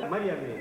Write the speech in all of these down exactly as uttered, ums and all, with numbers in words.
Марьями.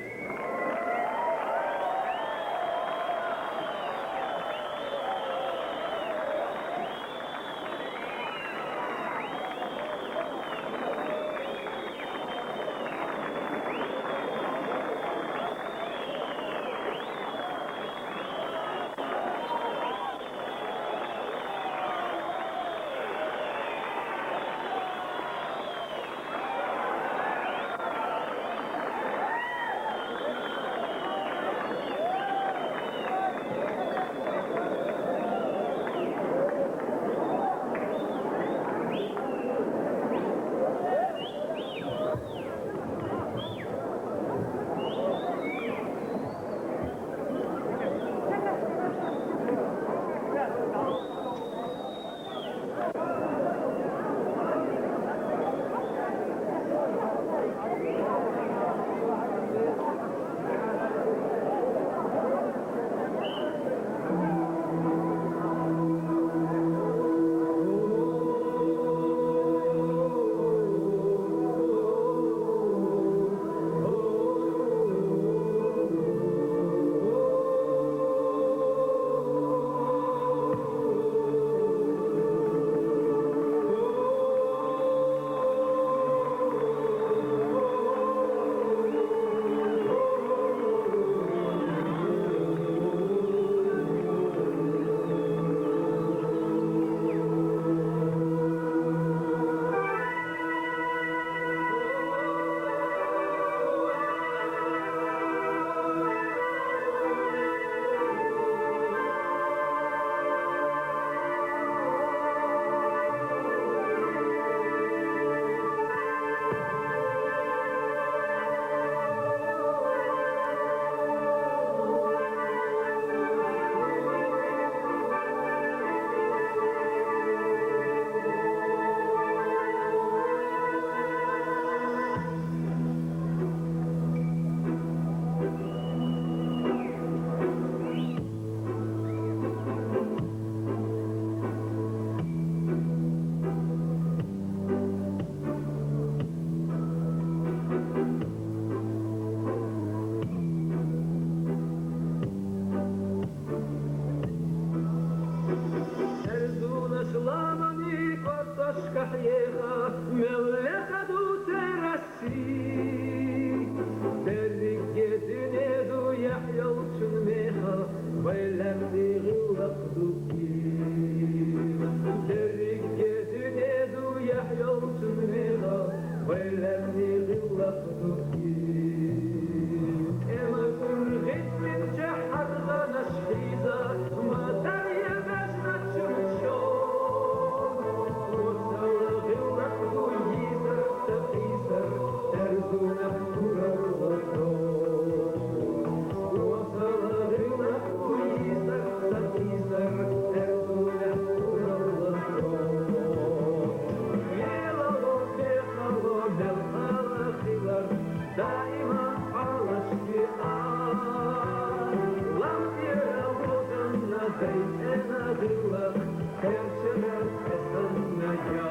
Эрзуна шламани картошка хьеха, мелле хадуте Росси. Дерриге дуьнеду яхь йолчун меха, вайланни гъиллакъ ду и. Дерриге дуьнеду яхь йолчун меха, вайланни гъиллакъ ду и. Эмма кӀургъитӀмин чахьаргъанаш хьиза, мадар я бежначун чон. Васала гъиллакъ ду йисар, сакъисар, эрзуна хуралла сон. Васала гъиллакъ ду йисар, сакъисар, эрзуна хуралла сон. Велало, бехало, мел хала хилар, даима алашди а. Лам тӀера лозанна дайтӀена гъиллакъ, хер чарар эсанна я.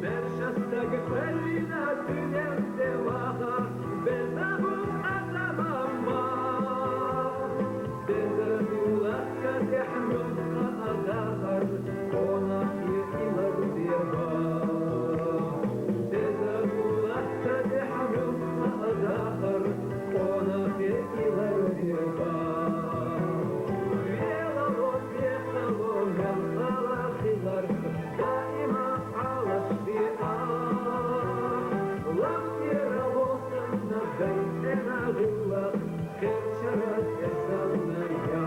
Берша стаг хвелина дуьненде ваха, беза бу адаман ма. Беза гъиллакъ кадехьмуьн ха адахар, къонахъ я илар деба. Беза гъиллакъ кадехьмуьн ха адахар, къонахъ я илар деба. Велало, бехало, мел хала хилар, даима алашди а. Лам тӀера лозанна дайтӀена гъиллакъ, хер чарар эсанна я.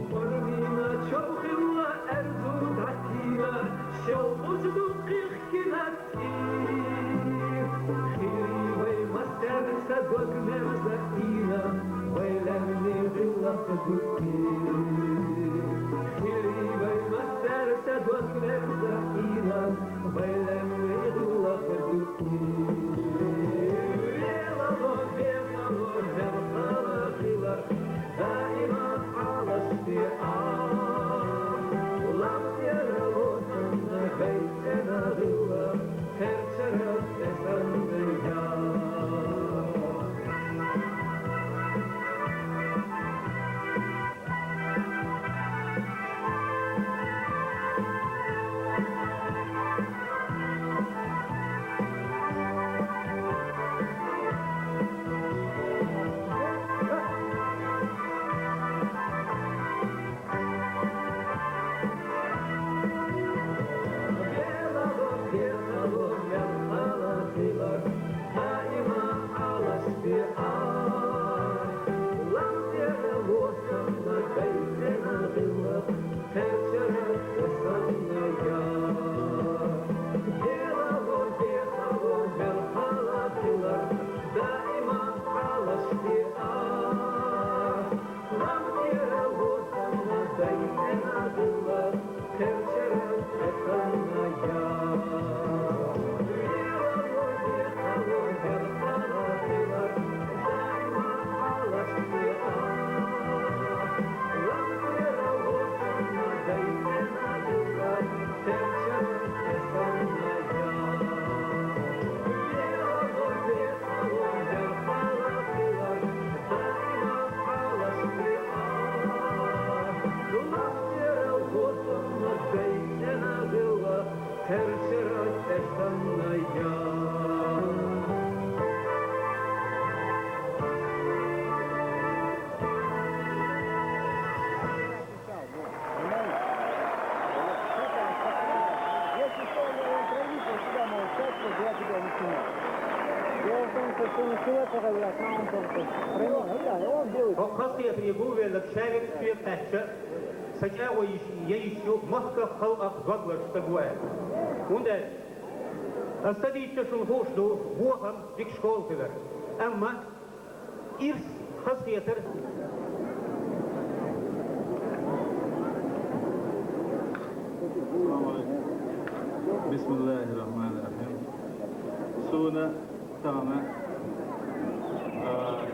Къурмина човхилла эрзу датина, шел уж ду къихкина тӀир. Хиривай мастер са дог мерза ина, вайланни гъиллакъ ду и. Хиривай мастер са дог мерза ина, вайланни гъиллакъ ду и. Хьо хазахетаре гулвелларг шаверг соьга кхаьчча, са чӀагӀо йиш я йиш ю махках, халкъах дог ларча стаг ва аьлла. ХӀунда аьлча аса дийцча шуна хууш ду, бохам дика школа хилар. Амма ирс хазахетар. Бисмиллахир-рахманир-рахим. Суна тахана, а,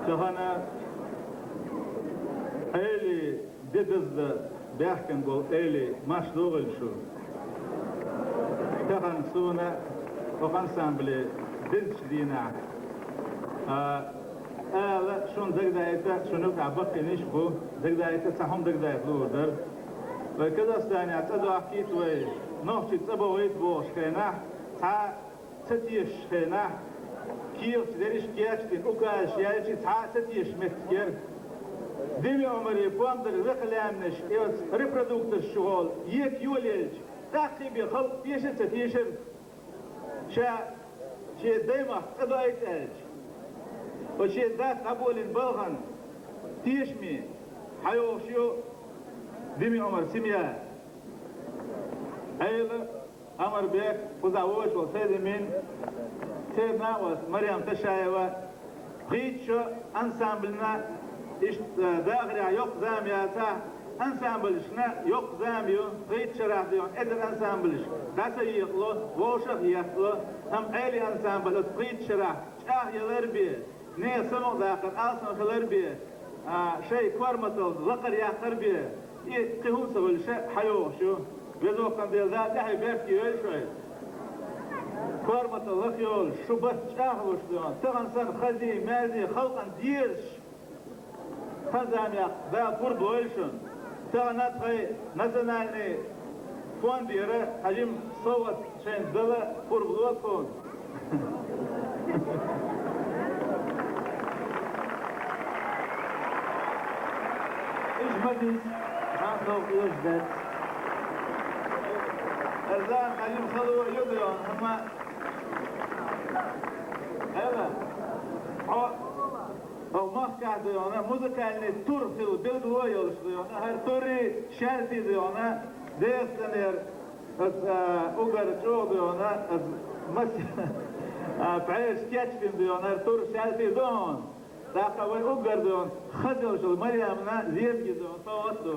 тахана Ӏели де даздан баьхкина болу Ӏели, марша догӀийла шу. Тахана суна оха ансамбле дезачу дийнахь, а, ала шуна дагадайта, шуна юкъахь баккхийнаш а бу, дагадайта, цхьа хӀума дагадайта луур дара. Вай Казахстанехь цӀа дохкийта, вай нохчий цӀа бохийта бохучу хенахь, цхьа ца тешаш хенахь, кехаташ дерриш а кечдина, указаш яьлча, цхьа а ца тешаш меттиг яра. Дими Ӏумаре пондар векха лаьмнаш, и оцу репродукторш чухула ека йолаелча, тӀаккхий бен халкъ теша а ца тешара, ша шен даймахка цӀа доуьйту аьлча. Оцу шен дас дӀаболийна балхана тешаме хьайогӀуш ю Дими Ӏумар семья. Ӏела, Ӏамарбек, кхузахь воцуш волу Сайдамин, церан накъост Марем Ташаева, пхийтта шо ансамбльна, иштта дахарехь йоккха зама яцахь, ансамбльшна йоккха зама ю, пхийтта шарахь дуьйна эзар ансамбльш дӀа ца екъало, вовшах а еттало, амма Ӏели ансамбль оцу пхийтта шарахь чӀагӀъялар бен, нехан самукъадаккхар алсам хилар бен, а, шайн корматалла лакхара яккхар бен, и кхин хӀума ца хуьлуш хьайогӀуш ю. Веза-воккхана Дела, Дала тӀаьхье беркате йойла шуна. Корматалла лаха йолуш, шу барт чӀагӀлуш дуьйна, тахана санна хазий, маьрзий халкъана дезаш, хан-заманех Дала пурба лойла шуна. Тахана тхайн национальный фондера хьажим совгӀат шайна дала пурба ло тхуна. Иза ма дийца, хан совгӀат оьшуш дац. Аса хьажим хало а ю дуьйна, амма Ӏела, хьо Хьо махкахь дуьйна музыкальный тур хила билгало а йолуш дуьйна, хӀара туррий шаьлтий дуьйна, дезткъанера аса, а, угар чӀогӀа дуьйна, аса мас-, а, пхьераш кечбина дуьйна, хӀара тур шаьлтий ду хьуна. ТӀаккха вайн угар дуьйна, хаза йолуш йолу Марьямна зениг дуьйна, совгӀат ду.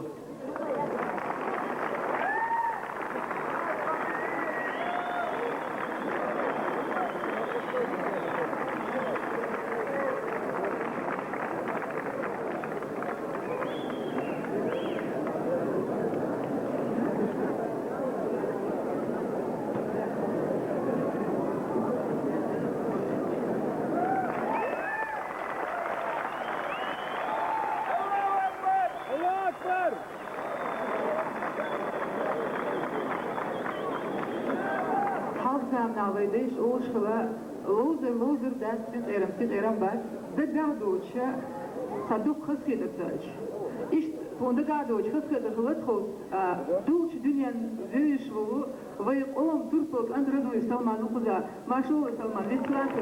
Хьалха заманахь вайн дайша олуш хилла: «Ловзар ловзар дац, синкъерам синкъерам бац». Дагахь доцуш, цхьа дуккха хазахетар ца хилча. Иштта тхуна дагахь доцуш хазахетар хилла тхуна, а, долчу дуьненна вевзаш волу вайн къоман турпал кӀант Радуев Салман ву кхузахь. Маршалла, Салман, вицлахь.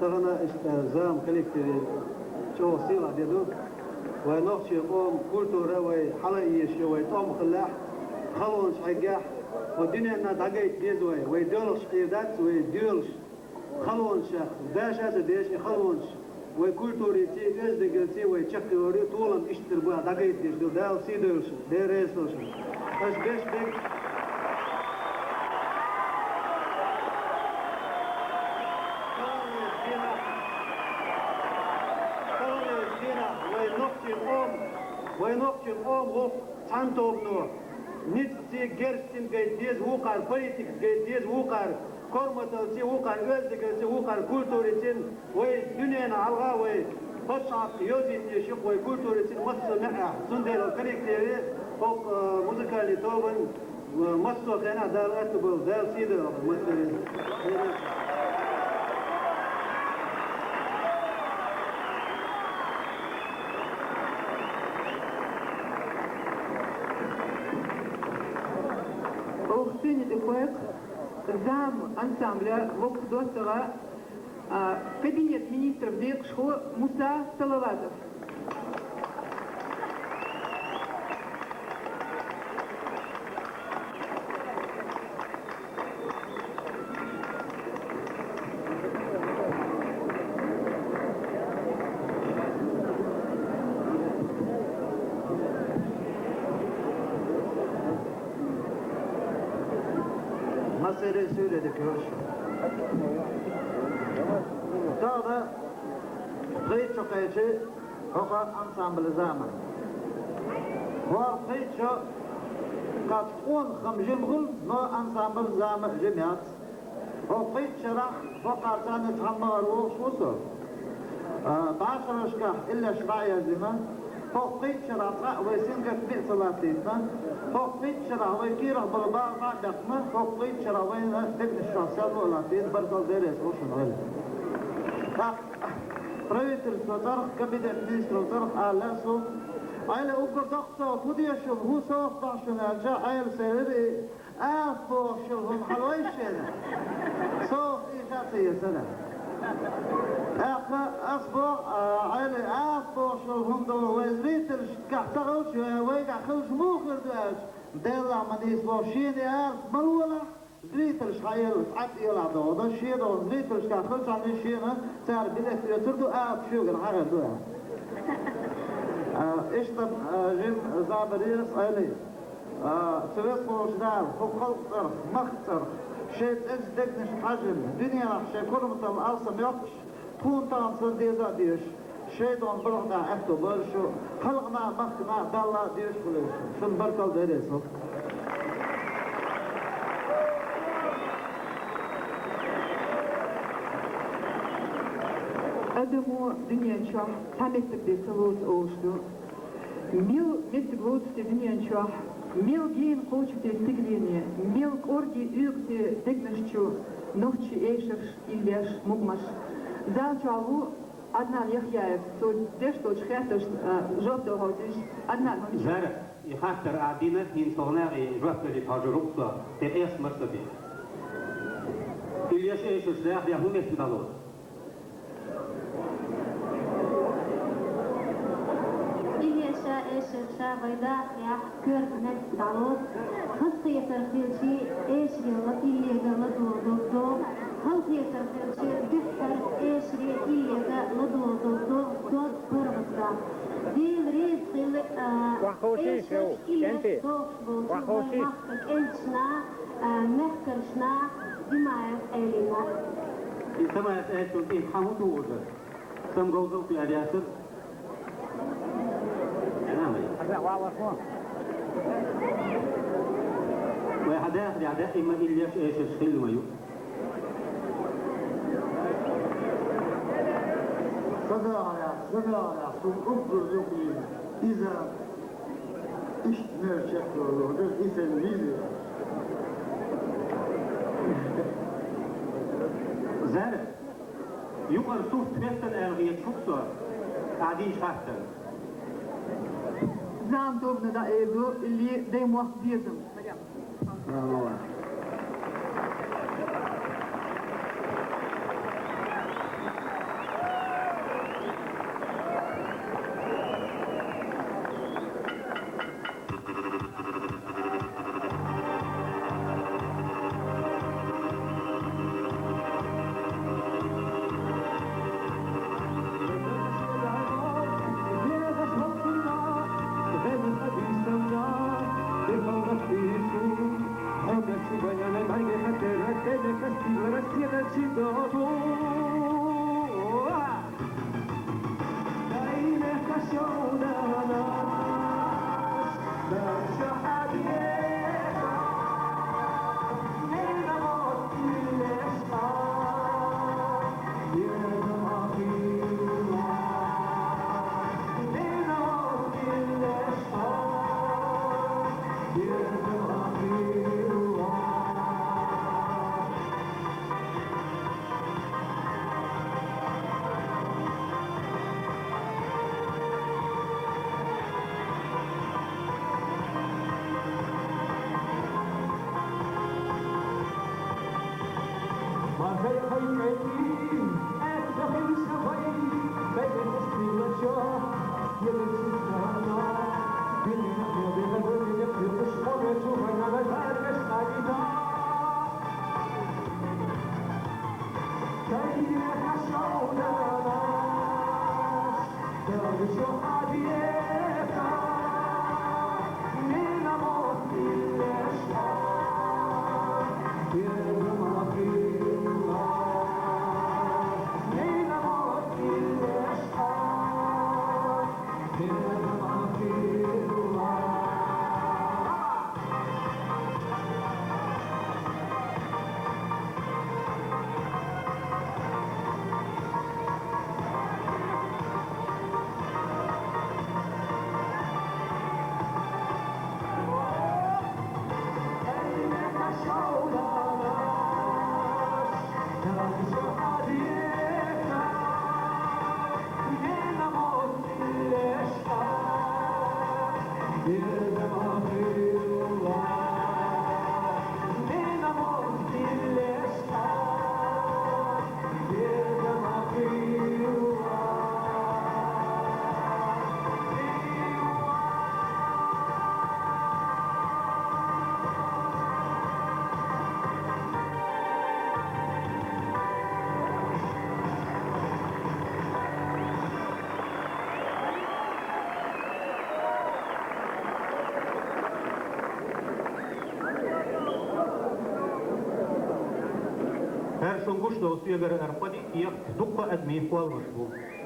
Тахана иштта зама коллективе чӀогӀа сийлахь де ду. Вай нохчийн къоман культура вай хьала а езаш ю, вай тӀом хилалехь, халонаш хьеггехь, вай дуьненна дӀагайта деза вай, вай доьлхуш Ӏийр дац, вай доьлхуш халонашах, даша а ца деш и халонаш, вай культураци, оьздангаллаци вай чакхйоалар ю, толам иштта дерг ба дӀагайта дезаш ду, Дала сий дойла шун. Дела реза хуьлда шуна. Аша беш берг. Вай нохчийн къоман, вай нохчийн къоман гӀуллакх цхьана тобано, ницкъаци, герзаци гайта деза вукхар, политикаца гайта деза вукхар, корматаллаци вукхар, оьздангаллаци вукхар, культураци. Вай дуьненна хьалха вай паччахьалкхе йовзийта дезаш ю-кх вай культураци массо а маьӀӀехь. Цундела коллективе, хӀокху, э, музыкальный тобанна, э, массо а хенахь Дала аьтто болу, Дала сий дойла массарна. Оха сцени тӀе кхойкху зама ансамбля воккха доттагӀа, а, кабинет министров декъашхо Муса Салаватов. Массеран суьйре дика хуьлда шун. Тахана пхийтта шо кхечи хӀокху ансамбль «Зама». ХӀора пхийтта шо кхача къонахий хам жима хуьлу, но ансамбль «Зама» жима яц. ХӀокху пхийтта шарахь хӀокхара царна цхьамма а вогӀуш ву со. А, бӀешаршкахь иллеш дӀа а яздина, хӀокху пхийтта шарахь цкъа а вай сингаттаме а ца латтийтина, хӀокху пхийтта шарахь вай кийрахь болу бала дӀа а баьккхина, хӀокху пхийтта шарахь вайна дегнаш чохь серло а латтийна, баркалла, Дела реза хуьлда шуна, Ӏели. ТӀаккха правительство цӀарах, кабинет министров цӀарах ала лаьа суна: «Ӏели, уггар доккха совгӀат хӀун дезаш ю, хӀун совгӀат дохьуш ю?» аьлча, Ӏела севира и, «Алапа бохуш йолу хӀума хьала вайша шена?» СовгӀат ийша а ца эцара. ТӀаккха ас боху, а, Ӏели, алапа бохуш йолу хӀума долу вай зрительшкахь ца хилча, вайгахь хилча муха хир ду аьлча, Деллахь ма нийса боху, шена и алапа ма лолахь, зрительш хьаелла, цхьаъ елахь догӀу дан, шен догӀу зрительшкахь хилчахьана шена цара билет оьцур ду, алапа шуьгара хьахир ду аьлла. А, иштта, а, жима забар яра ас, Ӏели. А, цу везачу Дала хӀокху халкъан цӀарах, махкан цӀарах шайн цӀезза дегнаш хьажийна, дуьненахь шайн корматалла алсам йоккхуш, тхуна тахана санна деза а дезаш, шайн догӀман балха дӀа аьтто бойла шу, халкъана а, махкана а, Далла а доьшуш хуьлийла шу. Шуна баркалла, Дела реза хуьлда. Адамо дуьнен чохь цхьа меттиг бен ца лоцу олуш ду. Мел меттиг лоцу те дуьнен чохь, мел гена кхочу те стиглени, мел кӀорге оьгу те дегнаш чу нохчийн эшарш, иллеш, мукъамаш. Зал чохь ву Аднан Яхъяев, цо деш долчу хаттаршна, а, жоп дала хьожуш. Аднан, хӀун Зара, и хаттар а дина, хӀинца хьо нахе жоп далийта хьожур ву со, те эс марса бен. Иллеш, эшарш даха, я хӀун меттиг дӀалоцу? Иллеша, эшарша вай дахарехь коьрта меттиг дӀалоцу. Хазахетар хилчи, эшаре ла-, иллега ладогӀа догӀу. Халахетар хилчи, дуьххьара эшаре иллега ладогӀа догӀу. Дог паргӀатда. Дела реза хила, а, эшарш, иллеш дохуш болчу вай махкан кӀенташна, а, мехкаршна, Димаев Ӏелина. И Самаев Ӏелина тӀе хьан хӀун тухур дара? Самаговзалла кху аьлла яцара. Вай хьан дахарехь даима иллеш, эшарш хилла ма ю. Сан дахарехь, сан дахарехь, суна уггар юкъа йина иза. Иштта мер чекхдолу, хӀара и сайн виза. Зара, юкъара сурт хӀоьттина аьлла хеташ ву со, ахь динчу хаттарна. Зама тобанна дӀаэр ду, илли даймохк безам. Ӏаршон гуш долча соьгара аркъоди кехат дуккха адамий кхолламаш бу.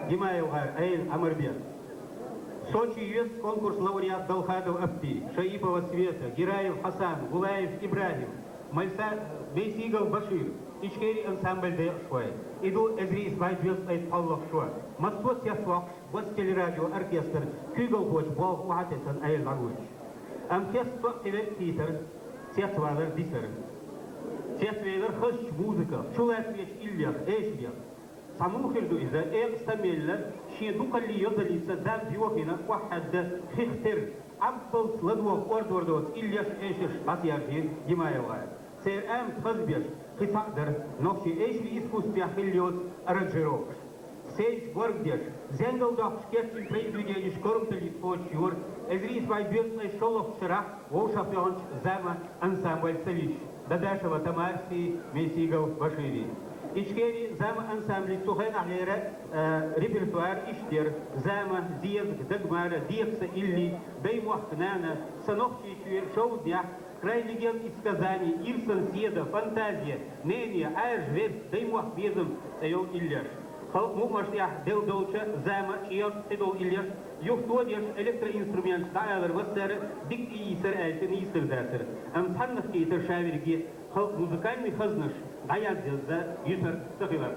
ДимаевгӀар Ӏела Ӏамарбек. Сочи йоьск конкурс лауреат Далхадов Апти, Шаипова Света, Гираев Хьасан, Гулаев ИбрахӀим, Майса-, Майсигов Башир, Ичкери ансамбль декъашхой. И ду эзар ийс бӀаь доьзткъеи цхьоалагӀа шо. Массо а цецвоаккхаш, Гостелерадио оркестр куьйгалхочун болх охьатесна Ӏела дӀалоьцуш. Амма цецвала кхы верг хийтар, цецвалар дисар. Цецвелар хазача музыках, чулоацавеча иллех, эшарех. Цхьа муха хир ду иза, экъаш ца мелла, шен дукхаллий йозаллица зама йохийна, охьахьаьдда, хих тера, Ӏамбалца ладувгӀа ордор доцу иллеш а, эшарш а дӀасаяьржийра ДимаевгӀара. Церан амат хазбеш, кхин цхьаъ дара нохчийн эшарийн искусствехь хилла йоцу аранжировкаш. Сценаш горга деш, зенгал доккхуш кечйина произведенеш корам таллийта кхочушйора эзар ийс бӀаь доьзткъеи шоллагӀчу шарахь вовшахтоьхначу «Зама» ансамблан солисташ Дадашева Тамарас, Мейсигов Башир. Ичкери «Зама» ансамблан цу хенахьлера, э, репертуар иштта яра: «Зама», «Зезаг», «Дагмара», «Декъа сан илли», «Даймохк», «Нана», «Сан нохчийн чоь», «Шовданехь», «Край легенд из Казани», «Ира сан седа», «Фантазия», «Нене», «Ӏаьржа верг», «Даймохк безам» цӀе йолу иллеш. Халкъан мукъамашна тӀехь делла долчу «Зама» чӀогӀа кхидолу иллеш юхатоха деш, электроинструменташ дӀаалар массара а дика тӀеийцар аьлча, нийса хир дацара. Амма цхьаннах кхийтар ша верриге халкъан музыкальный хазнаш дӀаязъязза юьсар ца хилар.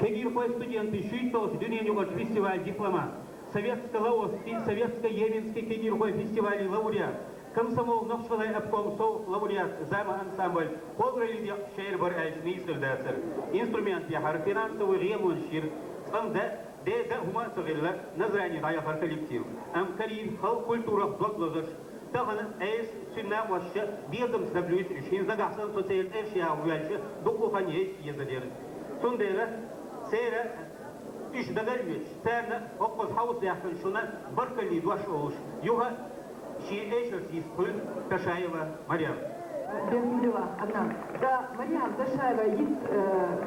Кегийрхой, студентийн шуьйца долчу дуьненаюкъарчу фестивалан дипломант, Советско-Лаосский, Советско-Йеменский кегийрхой фестивалан лауреат, Комсомол Нохч-ГӀалгӀайн обком совгӀатан лауреат, «Зама» ансамбль кхоллараллин декъашхой шера бара аьлча, нийса хир дацара. Инструмент яхьара, финансовый гӀемонаш йира, цкъа-м да, де-да а хӀума а ца хилла, Назране дӀаяхара коллектив. Амма карийра халкъан культурах дог лозуш, тахана Ӏеса, цуьнан накъосташа безамца дагалуьйту уьш, хӀинца нагахь санна со церан цӀераш яха воьлча, дукха хан еза езар яра. Цундела церан уьш дагалоьцуш, царна хӀокхуза хьовса даьккхина шуна баркаллин дош олуш, юха шен эшарца йист хуьлу Ташаева Марем. Бесмилла, Анна. Да, Марем, Ташаева йист, э,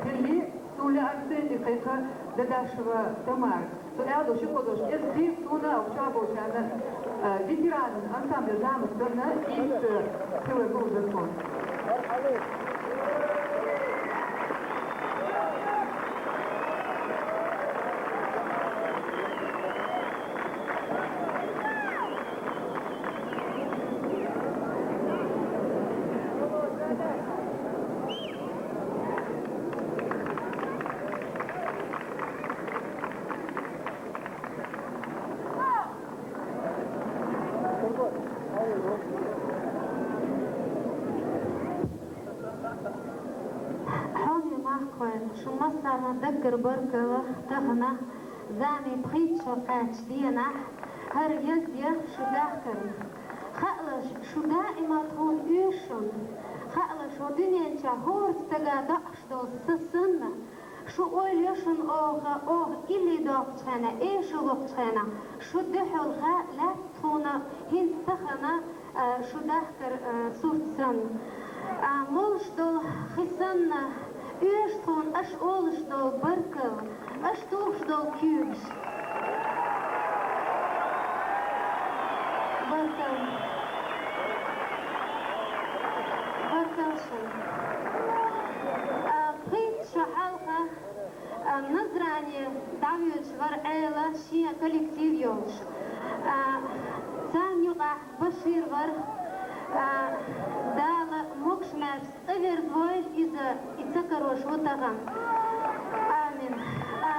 хилли, суна лаьара сцени кхайкха Дадашева Тамара. Цо аьлла долуш, ши кхо долуш, иза кхийра суна, чохь болчарна, э, ветеранан ансамбль «Зама» санна, иштта хилар ду закон. Хьоме махкахой, шун массарна даггара баркалла тахана, «Замин» пхийтта шо кхаьчначу денахь, хӀара еза де шу дахкарна. Хаалаш, шу даима тхуна оьшуш, хаалаш, хӀокху дуьнен чохь хӀора стага доӀуш долу са санна, шу ойла йо шуна оха, оха илли доккхучу хенахь, эшо локхучу хенахь, шу дуьхьал ха лаьтта тхуна хӀинца тахана, а, шу дахкар, а, сурт санна. А, молуш долу хи санна, Оьшуш тхона аша олуш долу баркалла, аша тухуш долу куьйгаш. Баркалла. Баркалла шуна. А, пхийтта шо хьалха, а, Назране дӀавоьдуш вара Ӏела шен коллектив йолуш. А, царна юкъахь Башир вара, а, Дала могуш-маьрша цӀа верзавойла иза, и ца карош ву тахана. Амин. А,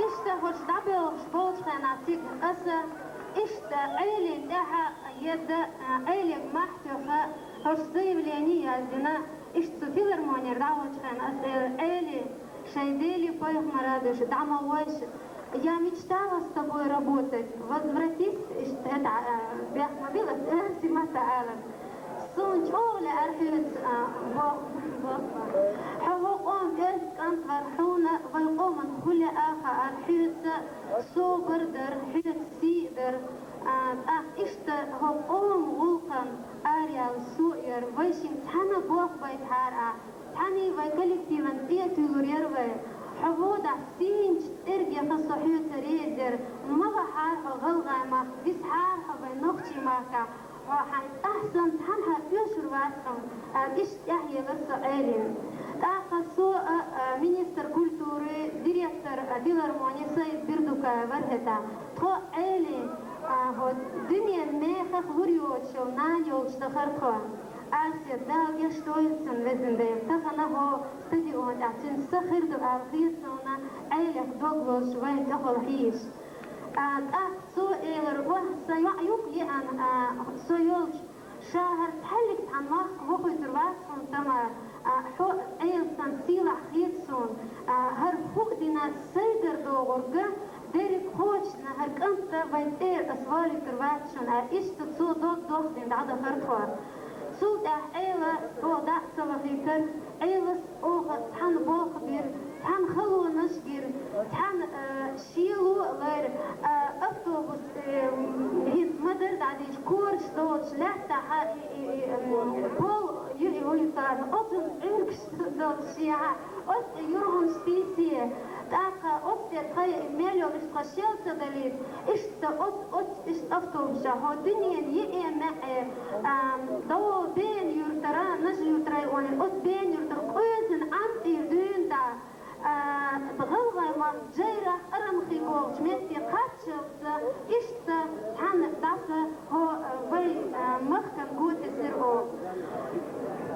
иштта хӀорш дӀабоьлхуш болчу хенахь цига аса, иштта Ӏелин тӀаьхьа едда, а, Ӏелега мохь тоьхна, хӀорш заявление яздина, иштта цу филармонера дӀавахчу хенахь аса элира: «Ӏели, шайн Дели пайхамара дуьхьа дӀа ма войша. Я мечтала с тобой работать. Возвратись», иштта, это, а, бехк ма била, ас, э, симата алан. Суна чӀогӀа лаьара хьоьца, а, бо-, бо-, хьо хӀокху къоман оьзда кӀант вара, хьуна вайн къоман хӀу лаьа хаьара, хьоьца собар дара, хьоьца сий дара. А, тӀаккха иштта хӀокху къоман гӀуллакхана араяла со а яра, вай шинга цхьаьна болх байтахьара ахь. Цхьаьний вай коллективан цӀе а туьллур яра вай. Хьо вон дӀа сийначу цӀерга яха со хьоьца реза яра. Ма вахьара хьо гӀалгӀай махка, висхьара хьо вайн нохчийн махкахь. Хьо хьайн тӀаьхьа санна цхьаьна хьан оьшур вац хьуна, аьлла, иштта тӀаьхьаелира со Ӏелина. ТӀаккха со а, а, министр культуры, директор, а, филармонии Саид Бердукаев вара хӀетахь. Тхо Ӏелин, а, хӀо дуьненан мехах лур йоцуш йолу нана йолчу дахара тхо. Асет, Дала гечдойла цунна, везан Дела, тахана хӀо стадион тӀехь цуьнан са хир ду аьлла хета суна, Ӏелех дог лозуш вайна тӀехула хьийзаш. А, тӀаккха цо элира: «Ох, сан йоӀ юкъ еана, а, со йолчу, ша хӀара цхьаьллиг цхьана махка вохуьйтур вац хьуна, Тамара, а, хьо Ӏела сан сийлахь хета суна, а, хӀара хӀуъа дина сайгара догӀург дерриг кхочушдина, хӀара кӀант вайн цӀера ас валийтур вац шуна», аьлла, иштта цо дог дохдина дӀадахара тхо. Цул тӀаьхьа Ӏела тхо дӀа а ца вахийтара, Ӏелас оха цхьаьна болх бира, цхьаьна халонаш гира, цхьаьна, э, шело а лайра, э, автобус, э, м, хӀинца ма-дарра дӀадийча, кораш доцуш лаьттахьа и, и, и, м, пол ю и вуй царна, оцунна Ӏуьргаш доцуш шехьа, оцу юргӀанаш тийсае. ТӀаккха оцу тӀе тхайн мел йолуш тхо шел ца далийта, иштта оц-, оц-, иштта автобусехь хӀо дуьненан йиъе маьӀӀе, а, ДӀо Бена-Юьртара, Нажи-Юрт районан, оцу Бена-Юьртара къоьзина Ӏам тӀера дуьйна дӀа, а, гӀалгӀай махка Джайрах, Къарамхи бохучу метте кхаччалца, иштта цхьаьна дӀаса хӀо, а, вай, а, махкана го тесира оха.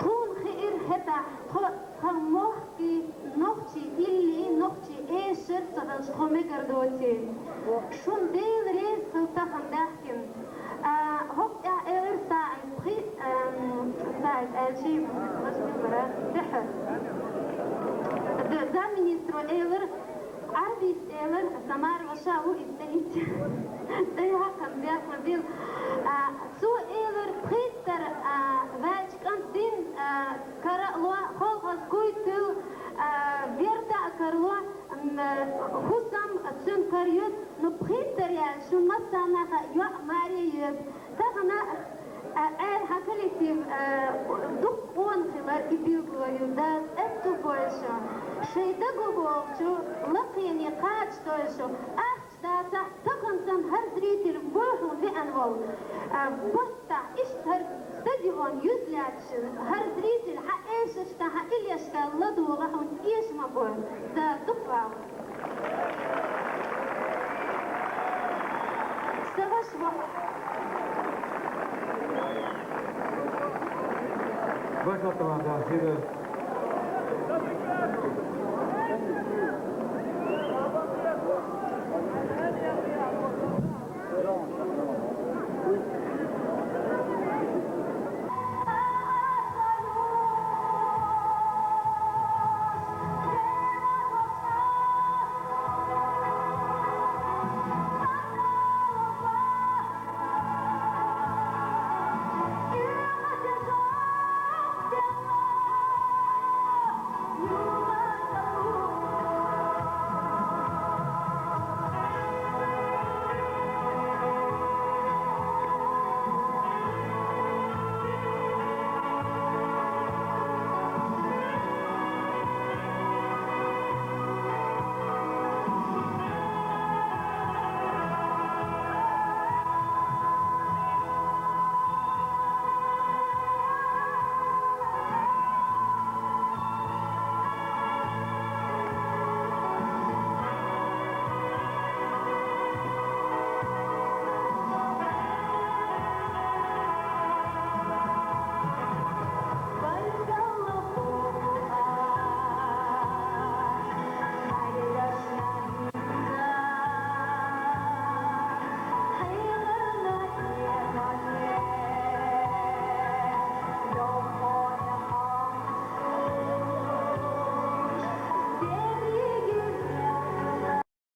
Тхуна хиира хӀетахь тхо, тхан мохк и нохчий илли, нохчий эшар ца хилча, тхо мегар доций. Шуна Дела реза хила тахана даьхкина. А, хӀокху тӀехь элира СаӀид, пхи-, ам, СаӀид аьлчи, ваша мила вара, Сихьр. Д-, замминистро элира, Ӏарбис элира, Самара ваша ву иза тӀе итт. ТӀе хьакхам бехна бил. А, цо элира, пхиттара, а, ваьча кӀант дин, а, кара а ло, холхаз гуйтуьл, а, верта а карло, м, хӀусам цуьнан кара юьзу, ну, пхиттара яьлла, шун массаннаха йоӀ маре йоьду. Тахана, а, Ӏер хьан коллектив, а, дукха къона хилар и билгало ю, Дала аьтту бойла шу. Шайн даго бохучу лакхене кхача дойла шу. Ахча дацахь, тахана санна хӀара зритель вуй хьуна веана волу. А, баттахь, иштта хӀара стадион юьзлаьцча, хӀара зритель хьан эшашка, хьан иллешка ладогӀа хьуна эша ма бойла. Дала дукха ваху. Сан ваша ваху. Ваша ваху, да, хир.